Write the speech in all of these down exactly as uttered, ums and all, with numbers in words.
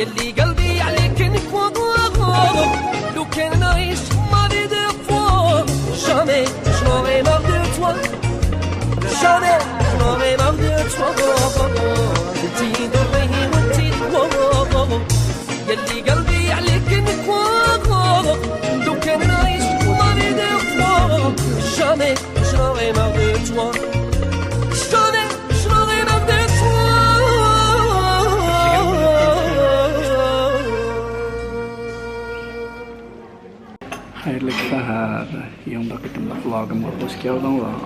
اللي قلبي عليك نكوى. لو كان نعيش ما في دو فوا. Jamais je n'aurai marre de toi. Jamais je n'aurai marre de toi. انتي ضري وانتي دوا. يلي قلبي عليك نكوى. لو كان نعيش ما في دو فوا. Jamais je n'aurai marre de toi. Jamais je n'aurai marre de toi. خەيرلىك سەھەر. يېڭى بىر قېتىملىق ۋلوگىمغا خۇش كەلدىڭلار.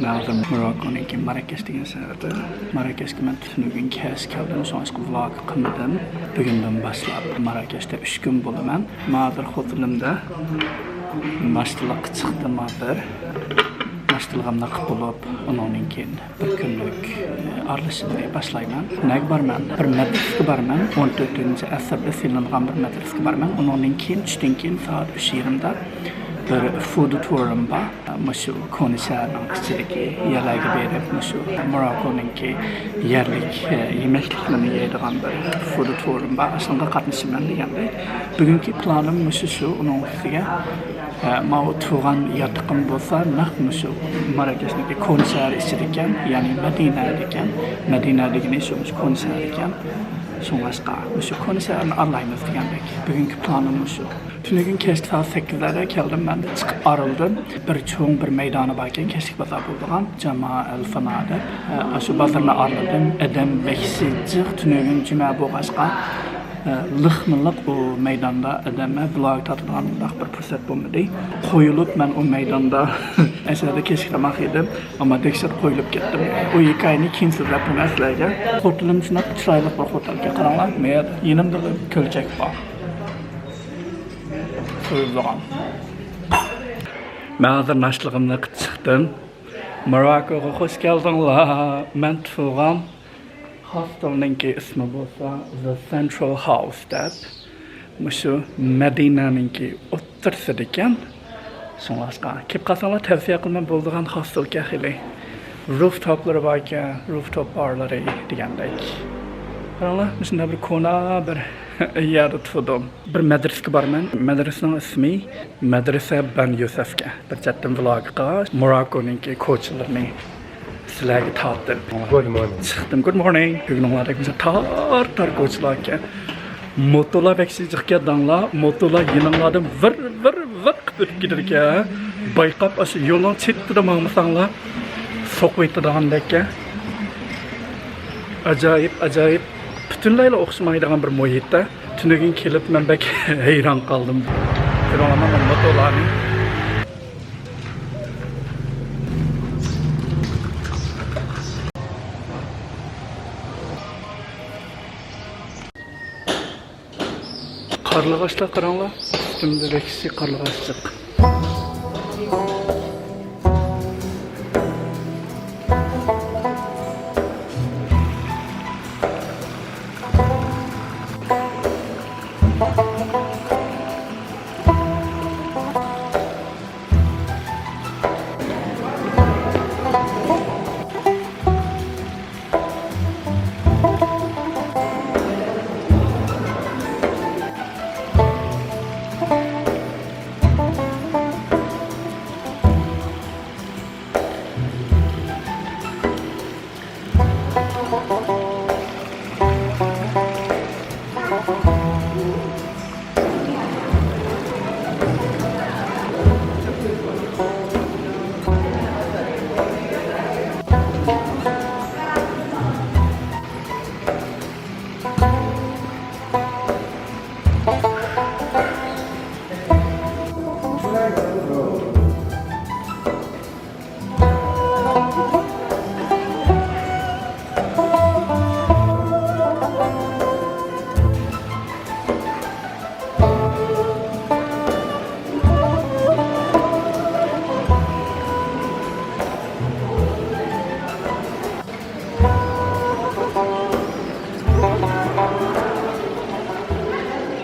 مەن ھازىر موراكونىڭكى ماراكەش دېگەن شەھىرىدە. ماراكەشكە مەن تۈنۈگۈن كەچ كەلدىم، شۇڭا ۋلوگ قىلمىدىم. بۈگۈندىن باشلاپ ماراكەشتە ئۈچ كۈن بولىمەن. مەن ھازىر خوتېلىمدا ناشتىلىققا چىقتىم ھازىر. ناشتىلىقىمنى قىلىپ بولۇپ، ئۇنىڭدىن كېيىن بىر كۈنلۈك، ئارىلىشىشنى باشلايمەن. نەگە بارىمەن؟ بىر مەدرىسىگە بارىمەن. ئون تۆتىنچى ئەسىردە سېلىنغان بىر مەدرىسىگە بارىمەن. ئۇنىڭدىن كېيىن، چۈشتىن كېيىن سائەت ئۈچ يېرىمدا بىر فۇد تۇرۇم بار. مۇشۇ كونا شەھەرنىڭ ئىچىدىكى يەرلەرگە بېرىپ، مۇشۇ موراكونىڭكى يەرلىك، ئە، يېمەكلىكلىرىنى يەيدىغان بىر فۇد تۇرۇم بار. ئاشۇنىڭغا قاتنىشىمەن دېگەندەك. بۈگۈنكى پىلانىم مۇشۇ شۇ. ئۇنىڭ ئۈستىگە، ئە، ماۋۇ تۇغان ياتىقىم بولسا نەق مۇشۇ ماراكەشنىڭكى كونا شەھەر ئىچىدىكەن، يەنى مەدىنەدىكەن. مەدىنە دېگىنى شۇ، مۇشۇ كونا شەھەر ئىكەن. شۇڭلاشقا مۇشۇ كونا شەھەرنى ئارىلايمىز دېگەندەك. بۈگۈنكى پىلانىم مۇشۇ. تۈنۈگۈن كەچتە سائەت سەككىزلەردە كەلدىم، مەن چىقىپ ئارىلدىم. بىر چوڭ بىر مەيدانى باركەن، كەچلىك بازار بولىدىغان، جاما ئەل فانا دەپ. ئە، ئاشۇ بازارنى ئارىلىدىم. ئادەم ۋەھشىي جىق، تۈنۈگۈن جۈمە بولغاچقا، ئە، لىقمۇ لىق ئۇ مەيداندا ئادەم، ۋلوگ تارتىدىغان ئۇنداق بىر پۇرسەت بولمىدى. قويۇلۇپ مەن ئۇ مەيداندا ئەسەردە كەچلىك تاماق يېدىم، ئەمما دەھشەت قويۇلۇپ كەتتىم. ئۇ ھېكايىنى كېيىن سۆزلەپ بېرىمەن سىلەرگە. خوتۇنۇم شۇنداق چىرايلىق بىر خوتۇنكەن، قاراڭلار، مەن يېنىمدا بىر كۆلچەك بار. سويۇلىدىغان. مەن ھازىر ناشتىلىقىمنى قىلىپ چىقتىم. موراكوغا خۇش كەلدىڭلار. مەن تۇرغان ھاستېلنىڭكى ئىسمى بولسا The Central House دەپ. مۇشۇ مەدىنەنىڭكى ئوتتۇرىسىدىكەن. شۇڭلاشقا كېلىپ قالساڭلار تەۋسىيە قىلىمەن، بولىدىغان ھاستېلكەن خېلى. روفتوپلىرى باركەن، روفتوپ بارلىرى دېگەندەك. قاراڭلار، مۇشۇنداق بىر كونا بىر يەردە تۇردۇم. بىر مەدرىسىگە بارىمەن. مەدرىسىنىڭ ئىسمى مەدرىسە بەن يوسەفكەن. بىر چەتتىن ۋىلاگىغا موراكونىڭكى كوچىلىرىنى سىلەرگە تارتىپ Good morning. چىقتىم. Good morning. كۆرگىنىڭلاردەك مۇشۇ تار تار كوچىلاركەن. موتولار بەك جىقكەن داڭلار. موتولار يېنىڭلاردىن ۋىر ۋىر ۋىر قىلىپ ئۆتۈپ كېتىدىكەن. بايقاپ ئاشۇ يولنىڭ چېتىدە ماڭمىساڭلار سوقۇۋېتىدىغاندەككەن. ئاجايىپ، ئاجايىپ. پۈتۈنلەيلا ئوخشىمايدىغان بىر مۇھىتتا. تۈنۈگۈن كېلىپ مەن بەك ھەيران قالدىم. كۆرۈڭلارما مانا موتولارنى. قارلىغاچلار قاراڭلار، ئۈستۈمدە ۋەھشىي قارلىغاچ جىق.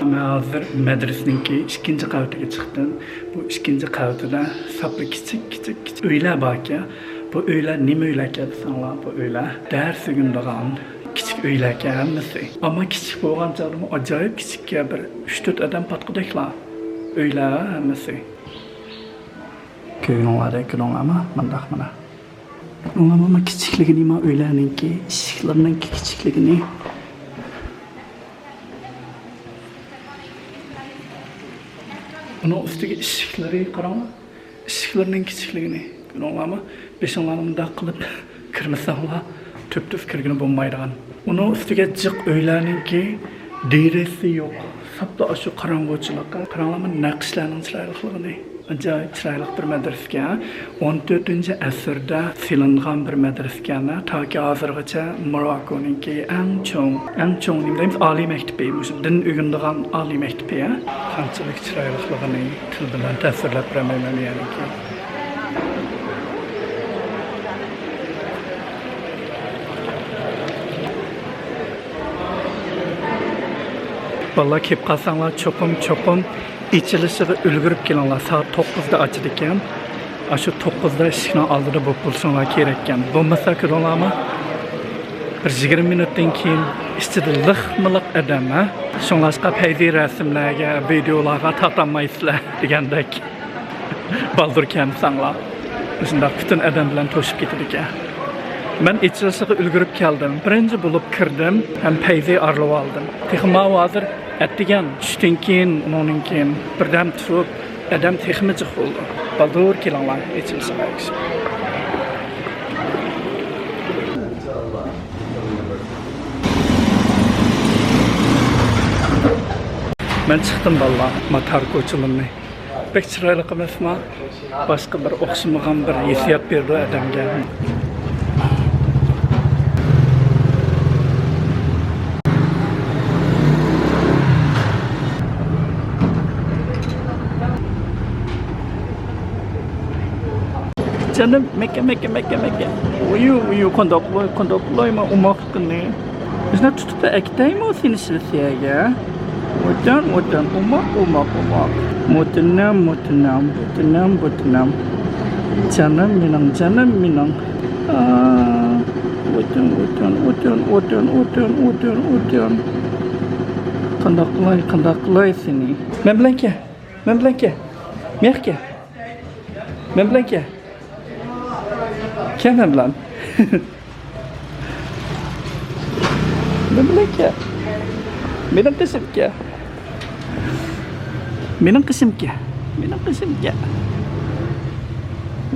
مەن ھازىر مەدرىسىنىڭكى ئىككىنچى قەۋىتىگە چىقتىم. بۇ ئىككىنچى قەۋىتىدە ساپلا كىچىك، كىچىك، كىچىك ئۆيلەر باركەن. بۇ ئۆيلەر نېمە ئۆيلەركەن دېسەڭلار، بۇ ئۆيلەر دەرس ئۆگىنىدىغان كىچىك ئۆيلەركەن ھەممىسى. ئەمما كىچىك بولغان چاغدىمۇ ئاجايىپ كىچىككەن، بىر ئۈچ تۆت ئادەم پاتقۇدەكلا ئۆيلەر ھەممىسى. كۆرگىنىڭلاردەك كۆرۈڭلارما مۇنداق مانا. ئۇلارنىڭ كىچىكلىكىنى، ما ئۆيلەرنىڭكى ئىشىكلىرىنىڭكى كىچىكلىكىنى. ئۇنىڭ ئۈستىگە ئىشىكلىرى قاراڭلار. ئىشىكلىرىنىڭ كىچىكلىكىنى كۆرۈڭلارمۇ؟ بېشىڭلارنى مۇنداق قىلىپ كىرمىسەڭلار، تۈپتۈز كىرگىلى بولمايدىغان. ئۇنىڭ ئۈستىگە جىق ئۆيلەرنىڭكى دېرىزىسى يوق. ساپلا ئاشۇ قاراڭغۇچىلىققا. قاراڭلارمۇ نەقىشلەرنىڭ چىرايلىقلىقىنى. ئاجايىپ چىرايلىق بىر مەدرىسىكەن. ئون تۆتىنچى ئەسىردە سېلىنغان بىر مەدرىسىكەن. تاكى ھازىرغىچە موراكونىڭكى ئەڭ چوڭ، ئەڭ چوڭ نېمە دەيمىز، ئالىي مەكتىپى، مۇشۇ دىن ئۆگىنىدىغان ئالىي مەكتىپى. قانچىلىك چىرايلىقلىقىنى تىل بىلەن تەسۋىرلەپ بېرەلمەيمەن يەنىكى. بالىلار، كېلىپ قالساڭلار، چوقۇم، چوقۇم ئېچىلىشىغا ئۈلگۈرۈپ كېلىڭلار. سائەت توققۇزدا ئاچىدىكەن. ئاشۇ توققۇزدا ئىشىكنىڭ ئالدىدا بولۇپ بولۇشۇڭلار كېرەككەن. بولمىسا، كۆرۈڭلارمۇ، بىر يىگىرمە مىنۇتتىن كېيىن ئىچىدە لىقمۇ لىق ئادەم، ھە؟ شۇڭلاشقا پەيزى رەسىملەرگە، ۋىدېئولارغا تارتالمايسىلەر دېگەندەك. بالدۇر كەلمىسەڭلار، مۇشۇنداق پۈتۈن ئادەم بىلەن توشۇپ كېتىدىكەن. مەن ئېچىلىشىغا ئۈلگۈرۈپ كەلدىم. بىرىنچى بولۇپ كىردىم ھەم پەيزى ئارىلىۋالدىم. تېخى ماۋۇ ھازىر ئەتىگەن چۈشتىن كېيىن، ئۇنىڭدىن كېيىن بىردەم تۇرۇپ، ئادەم تېخىمۇ جىق بولىدۇ. بالدۇر كېلىڭلار، ئېچىلىشىغا ئەگىشىپ. مەن چىقتىم، بالىلار، ماتار كوچىلىرىنى. بەك چىرايلىق ئەمەسما؟ باشقا بىر ئوخشىمىغان بىر ھېسسىيات بېرىدۇ ئادەمگە. جېنىم، مەككە، مەككە، مەككە، مەككە. ئۇيۇ، ئۇيۇ، قانداق قىلاي، قانداق قىلايمەن ئوماقلىقىنى؟ بىزنى تۇتۇپ ئەكېتەيمۇ سېنى شىۋېتسىيەگە؟ ۋەتەن، ۋەتەن، ئوماق، ئوماق، ئوماق. ۋەتىنىم، ۋەتىنىم، ۋەتىنىم، ۋەتىنىم. جېنىم مېنىڭ، جېنىم مېنىڭ. ئا، ۋەتەن، ۋەتەن، ۋەتەن، ۋەتەن، ۋەتەن، ۋەتەن، ۋەتەن. قانداق قىلاي، قانداق قىلاي سېنى؟ مەن بىلەن كەل، مەن بىلەن كەل. مىياق كەل. مەن بىلەن كەل. كەل مەن بىلەن. مەن بىلەن كەل. مېنىڭ قېشىمغا كەل. مېنىڭ قېشىمغا كەل. مېنىڭ قېشىمغا كەل.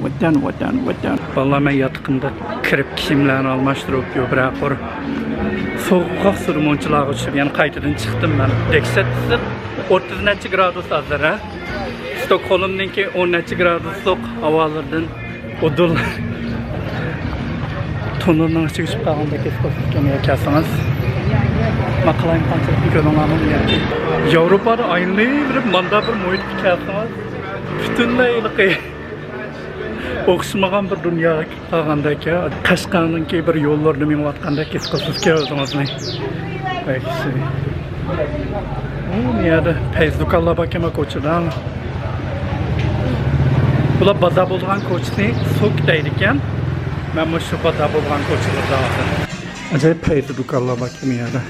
ۋەتەن، ۋەتەن، ۋەتەن. بالىلار، مەن ياتىقىمدا كىرىپ كىيىملەرنى ئالماشتۇرۇپ، يو بىرەر قۇر سوغۇق سۇدا مۇنچىلارغا چۈشۈپ، يەنە قايتىدىن چىقتىم مەن. دەھشەت ئىسسىق. ئوتتۇز نەچچە گرادۇس ھازىر، ھە؟ ستوكھولمنىڭكى ئون نەچچە گرادۇسلۇق ھاۋالىرىدىن ئۇدۇل تونۇرنىڭ ئىچىگە چۈشۈپ قالغاندەك ھېس قىلىسىز ئىكەن، يا كەلسىڭىز. ما قالايمىقانچىلىقنى كۆرۈڭلارمۇ ياكى. ياۋروپادا ئايلىنىۋېرىپ ماندا بىر مۇھىتقا كەلسىڭىز، پۈتۈنلەي ھېلىقى ئوخشىمىغان بىر دۇنياغا كىرىپ قالغاندەك، يا. قەشقەرنىڭكى بىر يوللىرىدا مېڭىۋاتقاندەك ھېس قىلىسىزكەن ئۆزىڭىزنى. بەك ئۇ يەردە پەيزى دۇكانلار باركەن كوچىدا. بۇلار بازار بولىدىغان كوچىسى سوك دەيدىكەن. مەن مۇشۇ بازار بولىدىغان كوچىلاردا ھازىر. ئاجايىپ پەيزى دۇكانلار باركەن بۇ يەردە.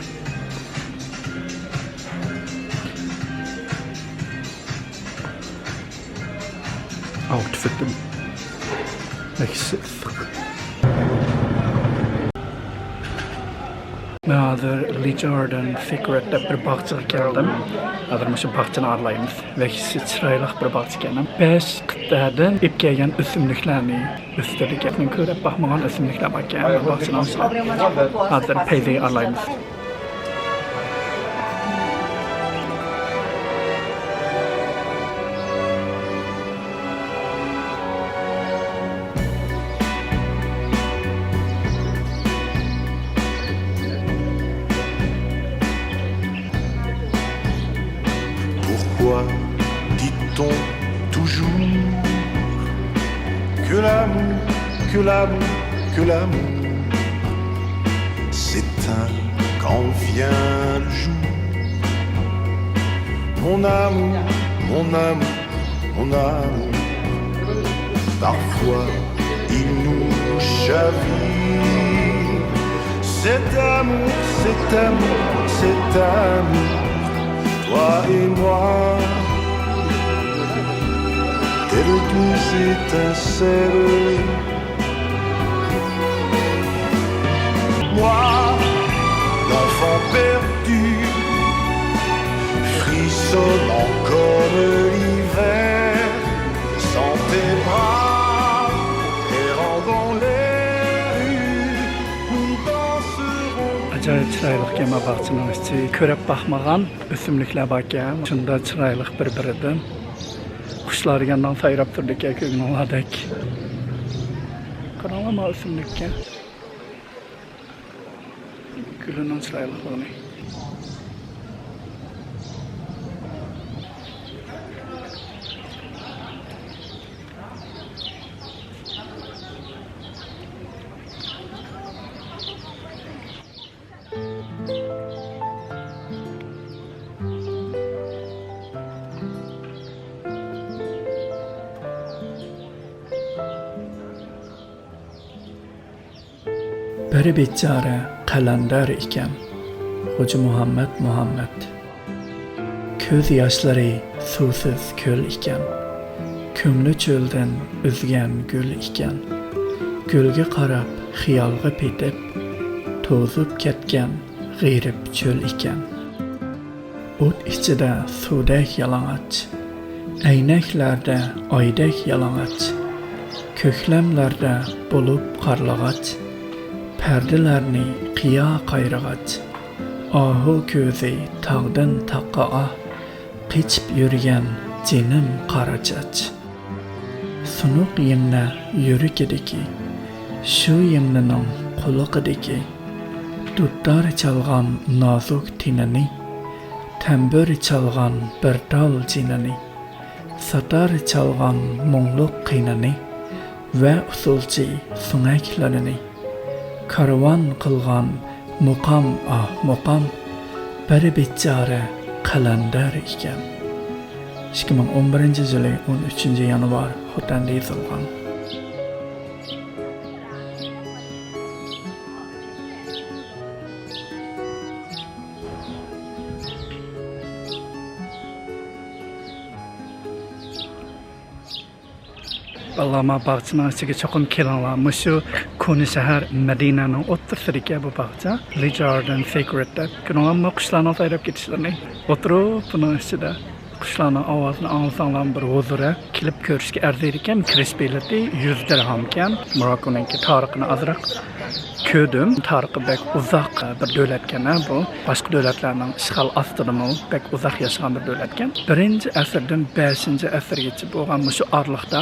ئاۋۇ تۈفەتتىم. بەك ئىسسىق. مەن ھازىر لىجاردەن سېكرېت دەپ بىر باغچىغا كەلدىم. ھازىر مۇشۇ باغچىنى ئارىلايمىز. بەك چىرايلىق بىر باغچە ئىكەن. بەش قىتئەدىن ئېلىپ كەلگەن ئۆسۈملۈكلەرنى ئۆستۈرىدىكەن. مەن كۆرۈپ باقمىغان ئۆسۈملۈكلەر باركەن. بىر باغچىنىڭ ئىچىدە. ھازىر پەيزى ئارىلايمىز. Pourquoi dit-on toujours que l'amour, que l'amour, que l'amour s'éteint quand vient le jour ? Mon amour, mon amour, mon amour, parfois il nous chavire. C'est Cet amour, cet amour, cet amour, toi et moi, tel doux étincelle. Moi, l'enfant perdu, frissonnant comme l'hiver, sans tes bras, errant dans les rues, nous danserons. ئاجايىپ چىرايلىقكەن باغچىنىڭ ئىچى. كۆرۈپ باقمىغان ئۆسۈملۈكلەر باركەن. شۇنداق چىرايلىق بىر-بىرىدىن. قۇشلار دېگەندەك سايراپ تۇرىدىكەن كۆڭلۈڭلاردەك. قاراڭلار ما ئۆسۈملۈككە. گۈلىنىڭ چىرايلىقلىقىنى. بىر بىچارە قەلەندەر ئىكەن، خوجا مۇھەممەد مۇھەممەد. كۆز ياشلىرى سۇسىز كۆل ئىكەن، كۆڭلى چۆلدىن ئۈزگەن گۈل ئىكەن. گۈلگە قاراپ خىيالغا پېتىپ، توزۇپ كەتكەن غېرىب چۆل ئىكەن. ئوت ئىچىدە سۇدەك يالىڭاچ، ئەينەكلەردە ئايدەك يالىڭاچ، كۆكلەملەردە بولۇپ قارلىغاچ، پەردىلەرنى قىيا قايرىغاچ، ئاھۇ كۆزى تاغدىن تاغقا ئاھ، قېچىپ يۈرگەن جېنىم قارا چاچ. سۇنۇق يىڭنە يۈرىكىدىكى، شۇ يىڭنىنىڭ قۇلىقىدىكى، دۇتار چالغان نازۇك تېنىنى، تەمبۇر چالغان بىر تال جېنىنى، ساتار چالغان مۇڭلۇق قېنىنى ۋە ئۇسسۇلچى سۆڭەكلىرىنى، كارۋان قىلغان مۇقام، ئاھ، مۇقام، بىر بىچارە قەلەندەر ئىكەن. ئىككى مىڭ ئون بىرىنچى يىلى ئون ئۈچىنچى يانۋار خوتەندە يېزىلغان. بالىلار، ما باغچىنىڭ ئىچىگە چوقۇم كېلىڭلار. مۇشۇ كونا شەھەر مەدىنەنىڭ ئوتتۇرىسىدىكى بۇ باغچە. لىجاردەن سېكرېت دەپ. كۆرۈڭلار، ما قۇشلارنىڭ سايراپ كېتىشلىرىنى. ئولتۇرۇپ بۇنىڭ ئىچىدە قۇشلارنىڭ ئاۋازىنى ئاڭلىساڭلارمۇ بىر ھۇزۇرى. كېلىپ كۆرۈشكە ئەرزىيدىكەن. كىرىش بېلىتى يۈز دىرھامكەن. موراكونىڭكى تارىخىنى ئازراق كۆردۈم. تارىخى بەك ئۇزاق بىر دۆلەتكەن، ھە، بۇ. باشقا دۆلەتلەرنىڭ ئىشغال ئاستىدىمۇ بەك ئۇزاق ياشىغان بىر دۆلەتكەن. بىرىنچى ئەسىردىن بەشىنچى ئەسىرگىچە بولغان مۇشۇ ئارىلىقتا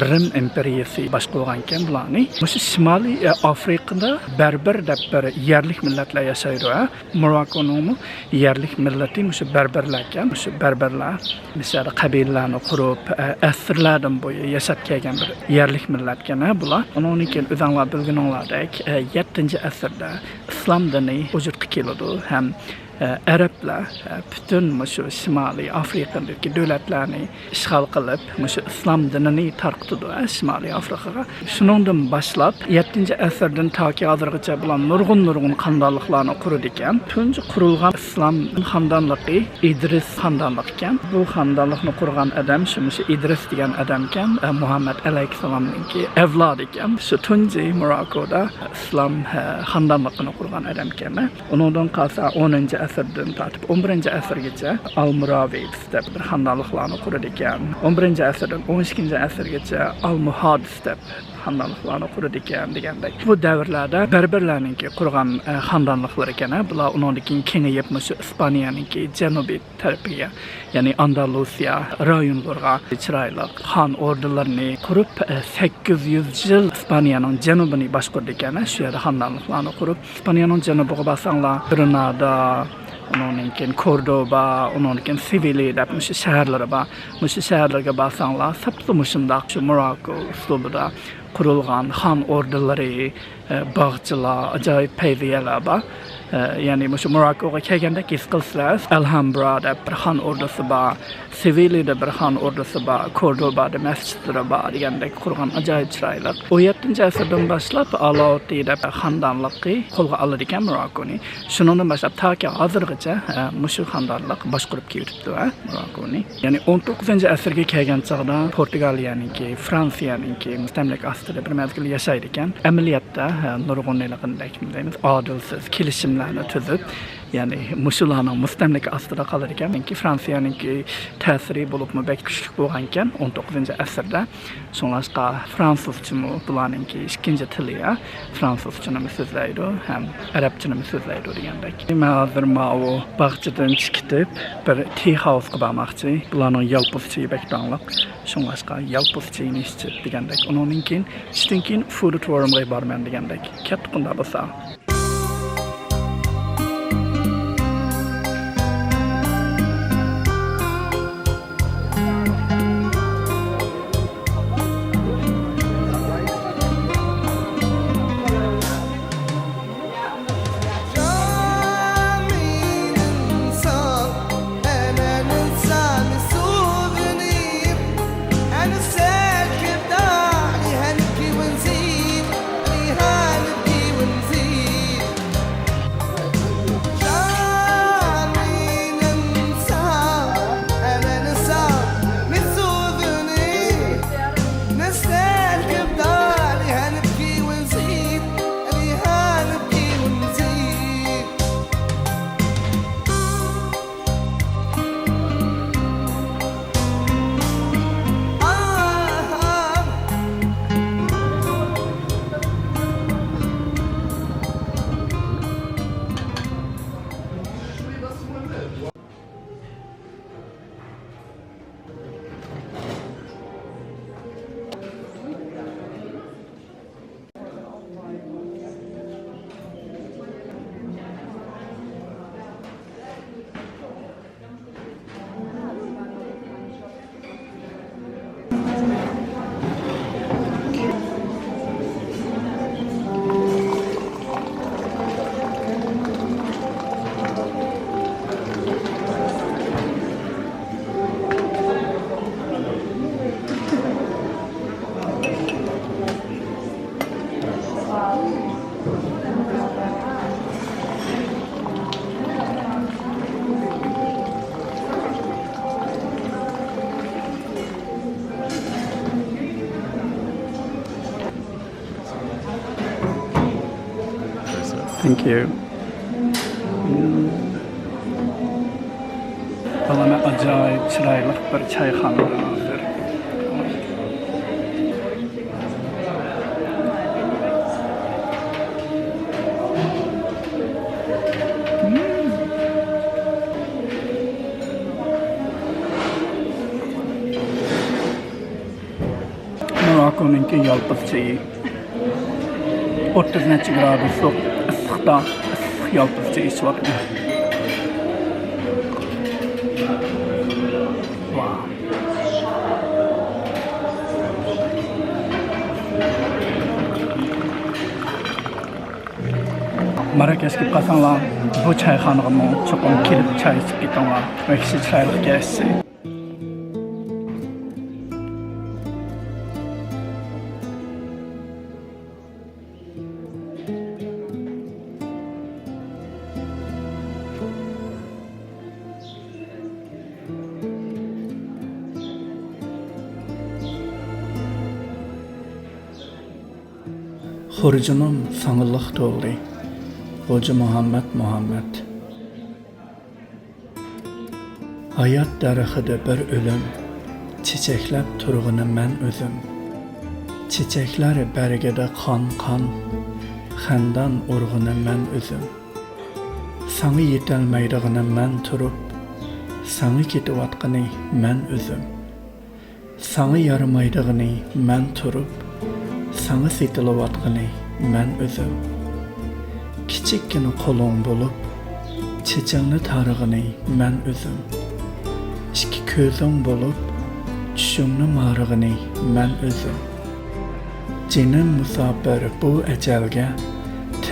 رىم ئىمپېرىيىسى باشقۇرغانكەن بۇلارنى. مۇشۇ شىمالىي، ئە، ئافرىقىدا بەربەر دەپ بىر يەرلىك مىللەتلەر ياشايدۇ، ھە. موراكونىڭمۇ يەرلىك مىللىتى مۇشۇ بەربەرلەركەن. مۇشۇ بەربەرلەر مىسىردا قەبىلىلەرنى قۇرۇپ، ئە، ئەسىرلەردىن بۇيان ياشاپ كەلگەن بىر يەرلىك مىللەتكەن، ھە، بۇلار. ئۇنىڭدىن كېيىن ئۆزەڭلار بىلگىنىڭلاردەك، ئە، يەتتىنچى ئەسىردە ئىسلام دىنى ۋۇجۇدقا كېلىدۇ ھەم، ئە، ئەرەبلەر، ئە، پۈتۈن مۇشۇ شىمالىي ئافرىقىدىكى دۆلەتلەرنى ئىشغال قىلىپ، مۇشۇ ئىسلام دىنىنى تارقىتىدۇ، ئە، شىمالىي ئافرىقىغا. شۇنىڭدىن باشلاپ، يەتتىنچى ئەسىردىن تاكى ھازىرغىچە بۇلار نۇرغۇن، نۇرغۇن خانىدانلىقلارنى قۇرىدىكەن. تۇنجى قۇرۇلغان ئىسلام خانىدانلىقى ئىدرىس خانىدانلىقى ئىكەن. بۇ خانىدانلىقنى قۇرغان ئادەم شۇ، مۇشۇ ئىدرىس دېگەن ئادەمكەن. ئە، مۇھەممەد ئەلەيھىسسالامنىڭكى ئەۋلادى ئىكەن. شۇ تۇنجى موراكودا ئىسلام، ئە، خانىدانلىقىنى قۇرغان ئادەمكەن. ئۇنىڭدىن قالسا ئونىنچى ئەسىردىن تارتىپ ئون بىرىنچى ئەسىرگىچە ئالمۇراۋىدىس دەپ بىر خانىدانلىقلارنى قۇرىدىكەن. ئون بىرىنچى ئەسىردىن ئون ئىككىنچى ئەسىرگىچە ئالمۇھادىس دەپ خانىدانلىقلارنى قۇرىدىكەن دېگەندەك. بۇ دەۋرلەردە بەربەرلەرنىڭكى قۇرغان، ئە، خانىدانلىقلىرى ئىكەن، ھە. بۇلار ئۇنىڭدىن كېيىن كېڭىيىپ مۇشۇ ئىسپانىيەنىڭكى جەنۇبىي تەرىپىگە، يەنى ئاندالۇسىيە رايونلىرىغا چىرايلىق خان ئوردىلىرىنى قۇرۇپ، ئە، سەككىز يۈز يىل ئىسپانىيەنىڭ جەنۇبىنى باشقۇرىدىكەن، ھە. شۇ يەردە خانىدانلىقلارنى قۇرۇپ، ئىسپانىيەنىڭ جەنۇبىغا بارساڭلار، گرېنادا، ئۇنىڭدىن كېيىن كوردوبا، ئۇنىڭدىن كېيىن سېۋىليە دەپ مۇشۇ شەھەرلىرى بار. مۇشۇ شەھەرلەرگە بارساڭلار، سەپلا مۇشۇنداق شۇ موراكو ئۇسلۇبىدا قۇرۇلغان خان ئوردىلىرى، ئە، باغچىلار، ئاجايىپ پەيزىيەلەر بار. ئە، يەنى مۇشۇ موراكوغا كەلگەندەك ھېس قىلىسىلەر. ئالھامبرا دەپ بىر خان ئوردىسى بار، سېۋىليىدا بىر خان ئوردىسى بار، كوردوبادا مەسچىتلىرى بار دېگەندەك قۇرغان ئاجايىپ چىرايلىق. ئون يەتتىنچى ئەسىردىن باشلاپ ئالاۋۇتتى دەپ خاندانلىقى قولغا ئالىدىكەن موراكونى. شۇنىڭدىن باشلاپ تاكى ھازىرغىچە، ئە، مۇشۇ خاندانلىق باشقۇرۇپ كېلىۋېتىپتۇ، ئە، موراكونى. يەنى ئون توققۇزىنچى ئەسىرگە كەلگەن چاغدا پورتۇگالىيەنىڭكى، فرانسىيەنىڭكى مۇستەملىكە ئاستىدا بىر مەزگىل ياشايدىكەن. ئەمەلىيەتتە، ھە، نۇرغۇن ھېلىقىدەك دەيمىز، ئادىلسىز كېلىشىملەرنى تۈزۈپ، يەنى مۇشۇلارنىڭ مۇستەملىكە ئاستىدا قالىدىكەن. چۈنكى فرانسىيەنىڭكى تەسىرى بولۇپمۇ بەك كۈچلۈك بولغانىكەن ئون توققۇزىنچى ئەسىردە. شۇڭلاشقا فرانسۇزچىمۇ بۇلارنىڭكى ئىككىنچى تىلى، يا، فرانسۇزچىنىمۇ سۆزلەيدۇ ھەم ئەرەبچىنىمۇ سۆزلەيدۇ دېگەندەك. مەن ھازىر ماۋۇ باغچىدىن چىقىپ، بىر تى خاۋسقا بارماقچى. بۇلارنىڭ يالپۇز چېيى بەك داڭلىق. شۇڭلاشقا يالپۇز چېيىنى ئىچىپ دېگەندەك. ئۇنىڭدىن كېيىن، چۈشتىن كېيىن فۇد تورۇمغا بارىمەن دېگەندەك. كەتتۇق ئۇنداق بولسا. Thank you. بالام، ئاجايىپ چىرايلىق بىر چايخانا ھازىر. موراكونىڭكى يالپۇز چېيى. ئوتتۇز نەچچە گرادۇسلۇق ئىسسىقتا ئىسسىق يالپۇز چېيى ئىچىۋاتىمەن. ۋاو. ماراكەشكە كېلىپ قالساڭلار، بۇ چايخانىغىمۇ چوقۇم كېلىپ چاي ئىچىپ كېتىڭلار. ۋەھشىي چىرايلىق ئىكەن. خۇرجۇنۇم ساڭىلىق تولدى. غوجا مۇھەممەد مۇھەممەد. ھايات دەرىخىدە بىر ئۆلۈم، چېچەكلەپ تۇرغىنى مەن ئۆزۈم. چېچەكلەر بەرگىدە قان-قان، خەندان ئۇرغىنى مەن ئۆزۈم. ساڭا يېتەلمەيدىغىنى مەن تۇرۇپ، ساڭا كېتىۋاتقىنى مەن ئۆزۈم. ساڭا يارىمايدىغىنى مەن تۇرۇپ، ساڭا سېتىلىۋاتقىنى مەن ئۆزۈم. كىچىككىنە قولۇڭ بولۇپ، چېچىڭنى تارىغىنى مەن ئۆزۈم. ئىككى كۆزۈڭ بولۇپ، چۈشۈڭنى مارىغىنى مەن ئۆزۈم. جېنىم مۇساپىر بۇ ئەجەلگە،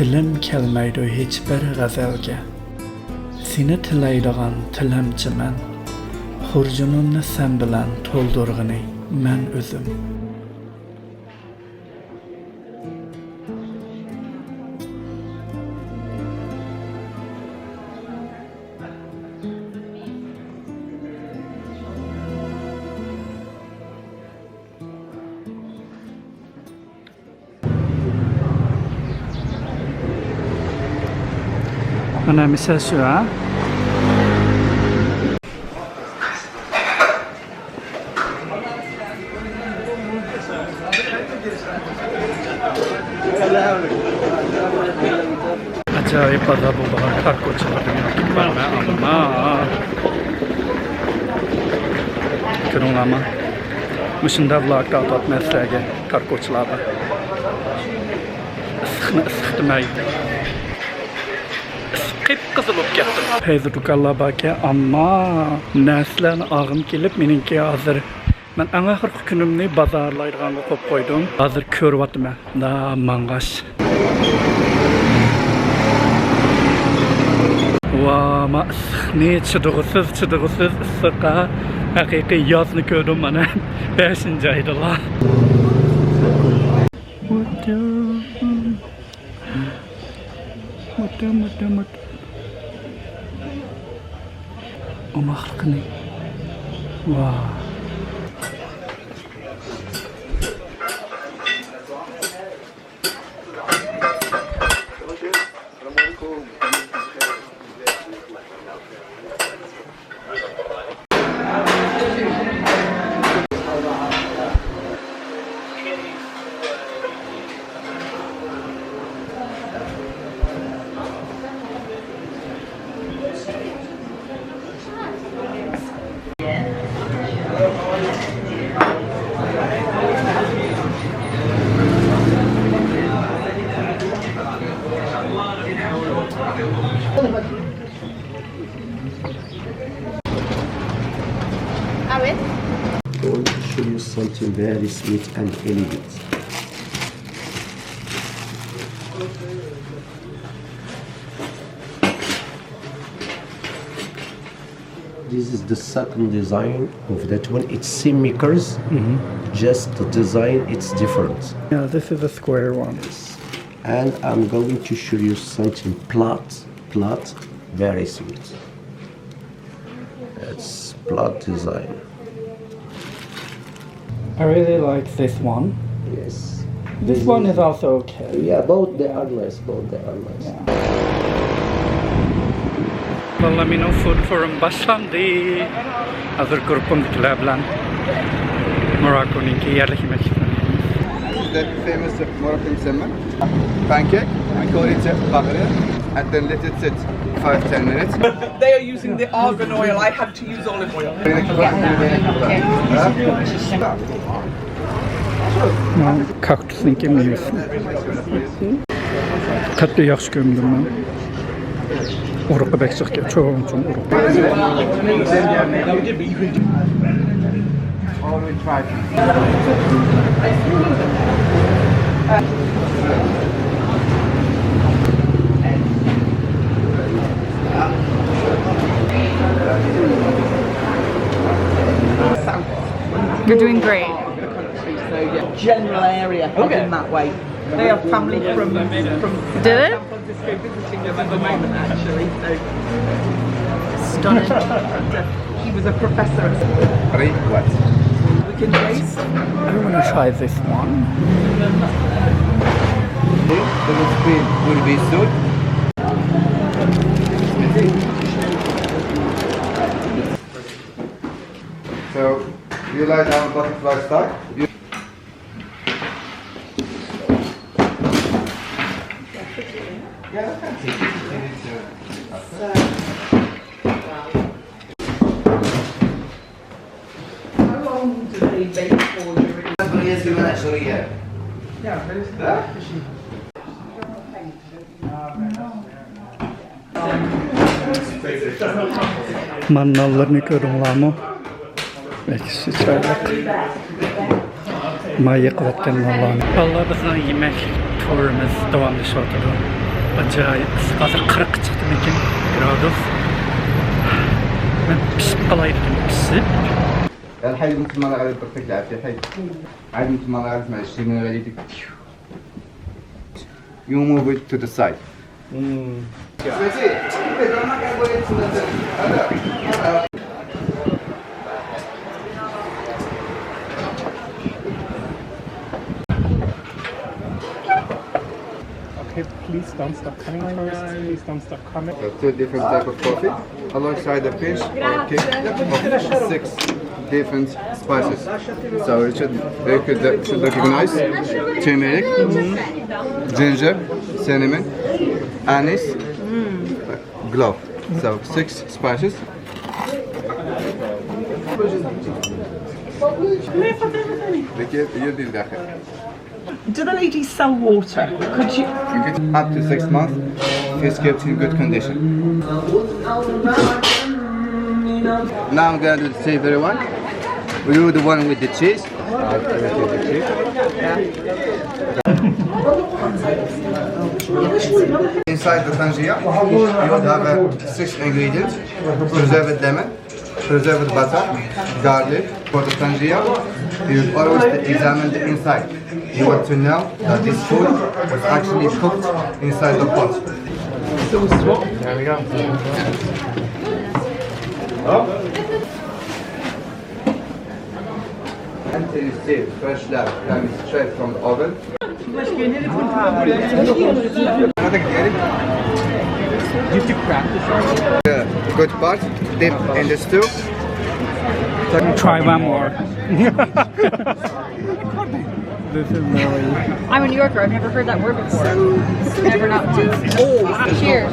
تىلىم كەلمەيدۇ ھېچبىر غەزەلگە. سېنى تىلەيدىغان تىلەمچى مەن. خۇرجۇنۇمنى سەن بىلەن تولدۇرغىنى مەن ئۆزۈم. مانا مىسال شۇ، ھە؟ ئاجايىپ بازار بولىدىغان تار كوچىلاردىن ئۆتۈپ بارىمەن، ئەمما كۆرۈڭلارما، مۇشۇنداق ۋلوگ تارتىۋاتىمەن سىلەرگە تار كوچىلاردا. ئىسسىقنى ئىسسىق دېمەي، قىپقىزىل بولۇپ كەتتىم. پەيزى دۇكانلار باركەن، ئەمما نەرسىلەرنى ئالغۇم كېلىپ، مېنىڭكى ھازىر، مەن ئەڭ ئاخىرقى كۈنۈمنى بازارلايدىغانغا قويۇپ قويدۇم. ھازىر كۆرۈۋاتىمەن، دا ماڭغاچ. ۋا، ما ئىسسىقنى چىدىغۇسىز، چىدىغۇسىز ئىسسىققا. ھەقىقىي يازنى كۆردۈم مانا، بەشىنچى ئايدىلا. مۇتتۇم، مۇتتۇم، مۇتتۇم. ئوماقلىقىنى. ۋاو. I want to show you something very sweet and elegant. This is the second design of that one. It's same makers, just the design it's different. Yeah, this is a square one. Yes. And I'm going to show you something plaid, plaid, very sweet. It's plaid design. I really like this one. Yes. This one is also okay. Yeah, both they are nice, both they are nice. Yeah. بالىلار، مېنىڭ فۇد تۇرۇم باشلاندى. ھازىر گۇرۇپپامدىكىلەر بىلەن موراكونىڭكى يەرلىك يېمەكلىكلىرىنى يەيمىز. This is the famous Moroccan musamman, pancake. We call it bagri, and then let it sit five, ten minutes. They are using the argan oil. I had to use olive oil. كاكتۇسنىڭكى مېۋىسى. قەتئىي ياخشى كۆرمىدىم مەن. ئۇرۇقى بەك جىقكەن، چوڭ چوڭ ئۇرۇق. You're doing great. General area heading that way. They have family from, from Did it? San Francisco visiting them at the moment, actually. So Stunning. She was a professor at Three what? We can taste. I want to try this one. The cream will be soon. So, you like our butterfly style? You How long do they bake for during? مانا نانلىرىنى كۆردۈڭلارمۇ؟ بەك چىرايلىق. ما يېقىۋەتكەن نانلارنى. بالىلار، بىزنىڭ يېمەكلىك تۇرىمىز داۋاملىشىۋاتىدۇ. ئاجايىپ ئىسسىق، ھازىر قىرىققا چىقتىمىكىن گرادۇس. مەن پىشىپ قالاي دېدىم، پىشىپ. الحي المسلمين على البرتقال العافية، حي. عاد انت ما عرفنا شي من غادي. You move it to the side. Okay, please don't stop coming first. Please don't stop coming. There are two different type of coffee alongside the fish or cake of six different spices. So it should, you could, should recognize turmeric, ginger, cinnamon, anise, clove. So six spices. Peki, iyi değil de. Do the ladies sell water? Could you? You could up to six months. It's kept in good condition. Now I'm gonna do the savory one. We do the one with the cheese. Uh, with the cheese. Inside the tangier, you would have uh, six ingredients: preserved lemon, preserved butter, garlic, for the tangier. You always examine the inside. You want to know that this food was actually cooked inside the pot. There we go. And it is still fresh lard coming straight from the oven. Another good. Yeah, good part. Dip in the stew. Try one more. This is really I'm a New Yorker. I've never heard that word before. Never not. Oh, cheers.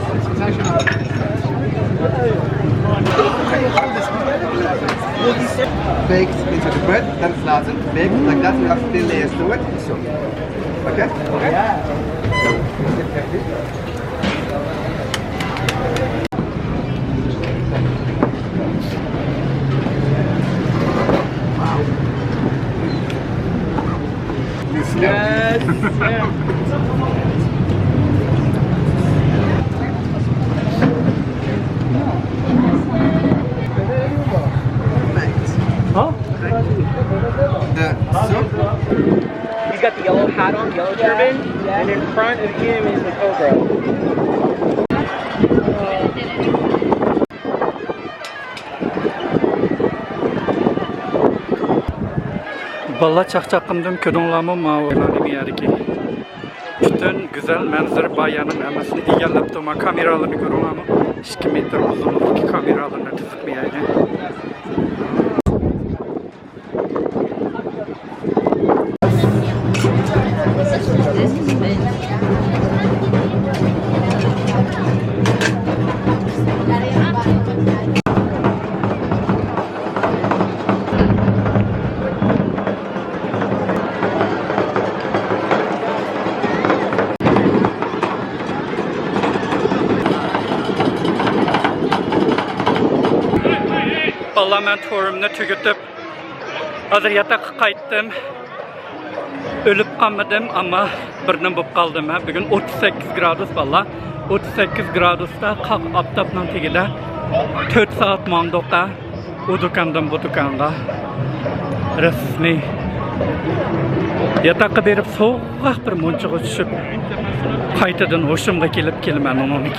Baked into the bread, then flatten, baked like that, you have thin layers to it. So, okay? Okay? Yes. Huh? The soup. He's got the yellow hat on, yellow turban, and in front of him is the cobra. بالىلار، چاقچاققىمدىن كۆردۈڭلارمۇ ماۋۇ يەردىكى پۈتۈن گۈزەل مەنزىرە بار يەرنىڭ ھەممىسىنى ئىگىلەپتۇ. ما كامېرالارنى كۆرۈڭلارمۇ؟ ئىككى مېتىر ئۇزۇنلۇقتىكى كامېرالارنى تىزىپ قويايلى. بالىلار، مەن تۇرۇمنى تۈگىتىپ، ھازىر ياتاققا قايتتىم. ئۆلۈپ قالمىدىم، ئەمما بىر نېمە بولۇپ قالدىم. ھە، بۈگۈن ئوتتۇز سەككىز گرادۇس، بالىلار. ئوتتۇز سەككىز گرادۇستا قاق ئاپتاپنىڭ تېگىدە تۆت سائەت ماڭدۇق ھە. ئۇ دۇكاندىن بۇ دۇكانغا. رەسمىي ياتاققا بېرىپ سوغۇق بىر مۇنچىغا چۈشۈپ، قايتىدىن ھوشۇمغا كېلىپ كېلىمەن ئۇنىڭدىن كېيىن.